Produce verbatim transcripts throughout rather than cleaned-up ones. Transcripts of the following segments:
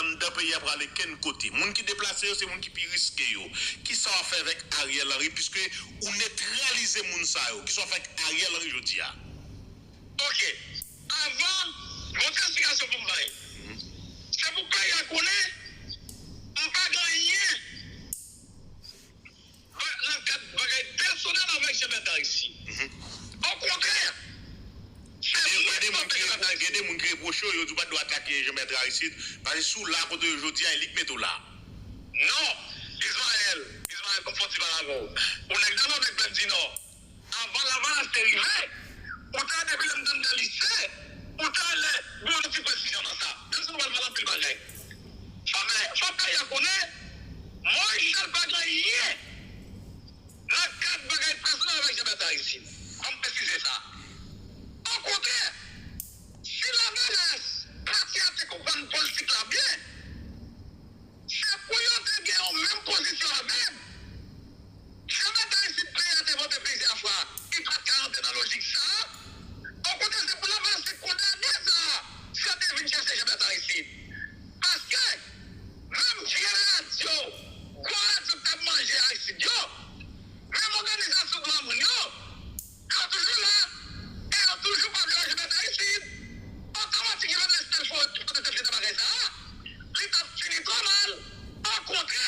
anndan peyi a prale kenn kote. Moun ki deplase yo, se moun ki pi riske yo. Kisa w ap fè avèk Ariel Henry, piske ou netralize moun sa yo? Kisa w ap fè ak Ariel Henry jodi a? Ok. Avan, gon ti eksplikasyon pou m bay. Se pou peyi a konnen, m pa gen anyen nan kad bagay pèsonèl avèk Jean Bertrand Aristide. Okontrè, se mwen ki anpeche Jean Bertrand Aristide. Gen de moun ki repwoche w, yo di w pa t dwe atake Jean Bertrand Aristide, paske si w la kote yo jodi a, e li k mete w la. Non, Ismaël, Ismaël, ban m fè yon ti pale avè w. Ou nèg Nòdwès, nèg Pèp di Nò. Avan Lavalas te rive, ou te ale, depi lè m te anndan lise, ou te ale, gon ti presizyon nan sa. Menm si nou pral pale anpil bagay. Fò peyi a konnen, Moyiz Michel pa gen anyen nan kad bagay pèsonèl avèk Jean Bertrand Aristide. Ban m presize sa. Okontrè, si Lavalas, pati a te konprann politik la byen, se pou yo te gen yon menm pozisyon avè m. Jean Bertrand Aristide, peyi a te vote plizyè fwa, li pa t ka rantre nan lojik sa a. Okontrè, se pou Lavalas te kondane sa a, si yo te vin chèche Jean Bertrand Aristide. Paske, menm vye radyo, gwo radyo k t ap manje Aristide yo, menm òganizasyon dwa moun yo, yo toujou la, e yo toujou pa vle wè Jean Bertrand Aristide. Otomatik, Jovenel Stelfo ki pote tèt li nan bagay sa a, li t ap fini twò mal. Okontrè,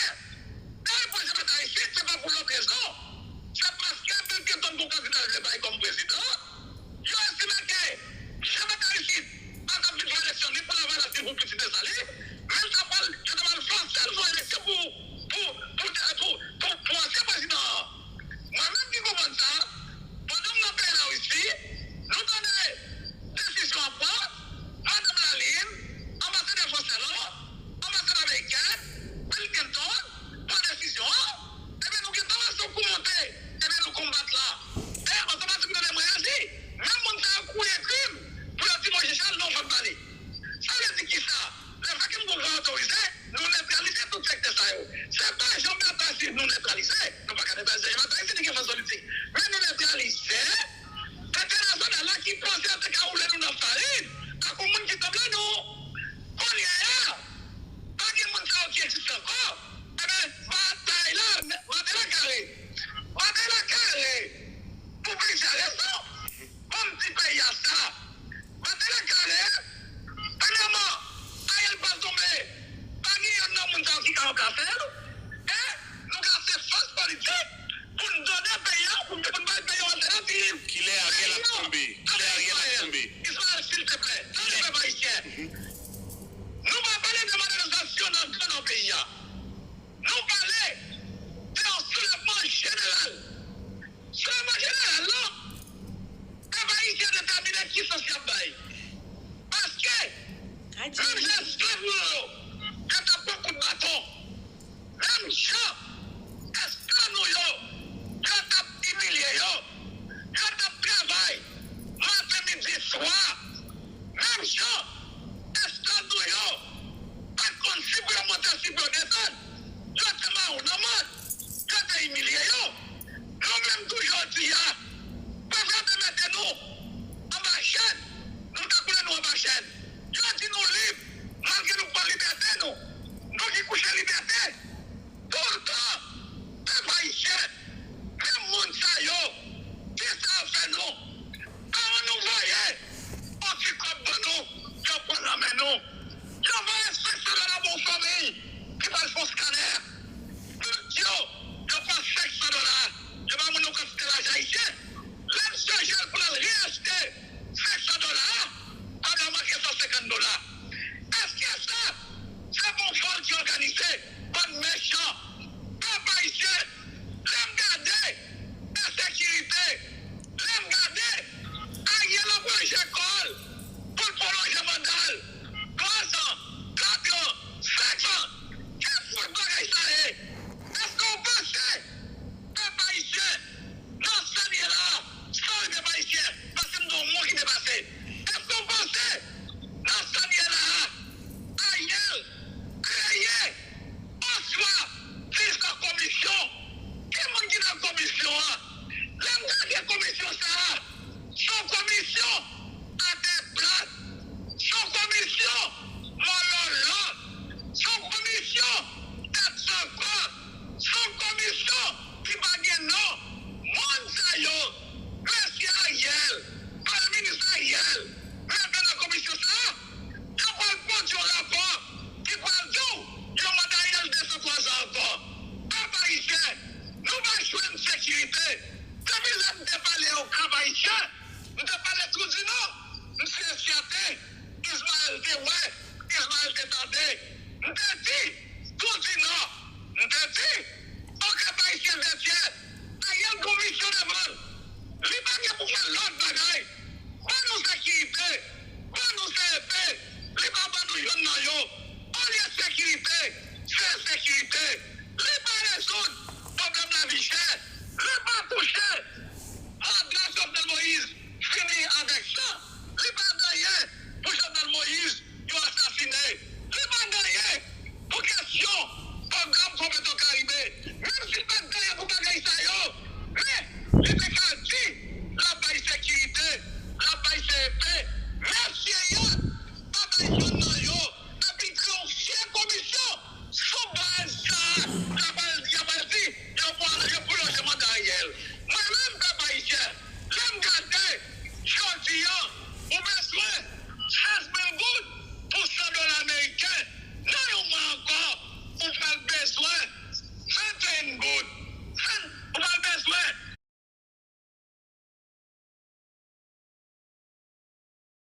e pou Jean Bertrand Aristide, se pa pou lòt rezon. Se paske Bill Clinton gon kandida l vle bay kòm prezidan, yo estime ke Jean Bertrand Aristide pa t ap vin fè eleksyon ni pou Lavalas ni pou Pitit Desalin, men l ta pral, yo ta pral fòse l fè eleksyon pou, pou, pou, pou, pou, pou ansyen prezidan an. Mwen menm ki konprann sa, pandan m nan peyi Larisi, nou tande desizyon an pran, madanm Lalin, anbasadè fransè lan, anbasadè amerikèn, Bill Clinton, pran desizyon an, ebyen nou gentan lanse yon kou monte, ebyen nou konbat la. E otomatik nou dwe reyaji. Men moun sa yo kouye krim pou yo di Moyiz Michel non, fòk bale. Sa vle di kisa? Lefètke nou poko otorize, nou netralize tout sektè sa yo. Se pa Jean Bertrand Aristide nou netralize, nou pa ka netralize Jean Bertrand Aristide, li gen fòs politik. Men nou netralize entènasyonal la ki panse yo te ka woule nou nan farin ak yon moun ki sanble nou. Kounye a, pa gen moun sa yo ki egziste ankò. Ebyen, batay la, batay la kare. Batay la kare pou plizyè rezon. Ban m di peyi a sa. Batay la kare, premyèman, Ariel pral tonbe, pa gen yonn nan moun sa yo ki ka ranplase l, e nou ka fè fòs politik pou n donnen peyi a, pou n, pou n bay peyi a yon altènativ. Kilè Ariel ap tonbe? Kilè Ariel ap tonbe? Ismaël, silteplè, tande pèp ayisyen. Nou pa pale de modènizasyon nan gran nò peyi a. Nou pale de yon soulèvman jeneral. Soulèvman jeneral lan, pèp ayisyen detèmine ki sans y ap bay. Paske, menm jan esklav nou yo, yo t ap pran kout baton, menm jan